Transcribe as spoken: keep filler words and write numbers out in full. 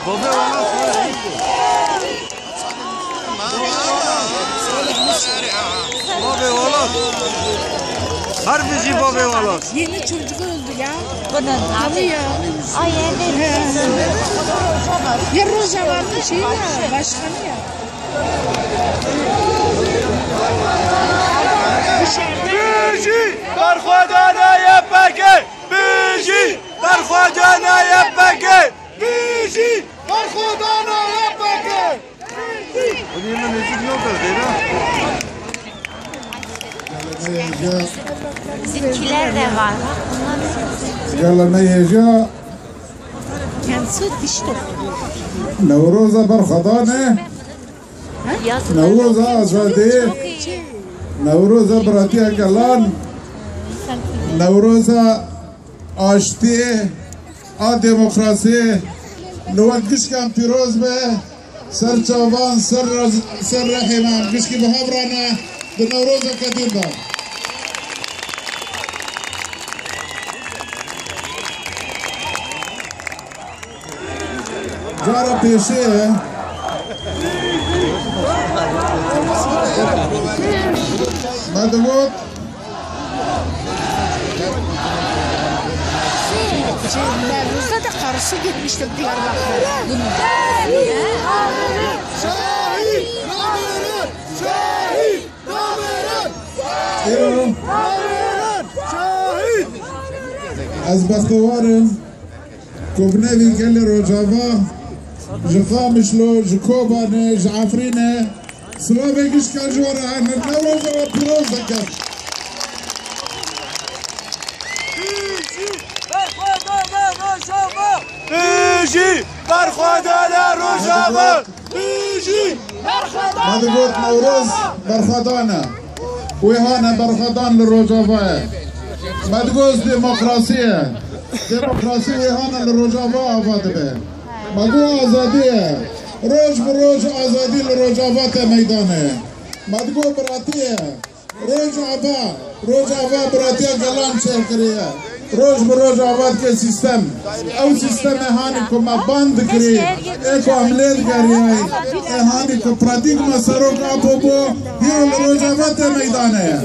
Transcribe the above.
Bavê Welat. Bavê Welat. Her bijî Bavê Welat. Yeni çocuğu öldü ya. Bunun adı ya. Ay, evet. He. Ya Rojava şey ya, başkanı ya. Dışarıda. Bijî berxwedana Y P G! Bijî berxwedana Y P G! Bijî berxwedana Y P G! Bizimkiler de var. Bak, bunlar Gele me hêja. Kendisi dişli. Newroza berxwedanê, Newroza azadî, Newroza biratiya gelan, Newroza aştiyê a demokrasiyê li we gişkan pîroz be. Ser çavan, ser raz-, ser rehê me em gişkî bi hev re ne di Newrozeke din de. Cara pêşê ye. Me digot, Şey, Nevruz'da da karısı gitmişti Diyarbakır'a. Şehîd! Şehîd! Şehîd! Şehîd! Şehîd! Şehîd! Şehîd! Ez bextewar im ku binevî gelê Rojava, ji Qamişlo, ji Kobanê, ji Efrînê, silavê gişka ji we re hene, Newroza we pîroz dikim. Bijî berxwedana Rojava! Bijî berxwedana Rojava! Bijî! Me digot Newroz berxwedan e. Wê hane berxwedan li Rojava ye. Me digot demokrasî ye. Demokrasî wê hane li Rojava ava dibe. Me got azadî ye. Roj bi roj azadî li Rojava te meydanê ye. Me digot biratî ye. Rojava, Rojava biratiya gelan çêkiriye. Roj bi roj ava dike sîstem. Ew sîstemê hanî ku me ban dikirî, ê ku em lê digeriyayî, ê hanî ku pratîk me Serok Apo bû, hîro li Rojava tê meydanê ye.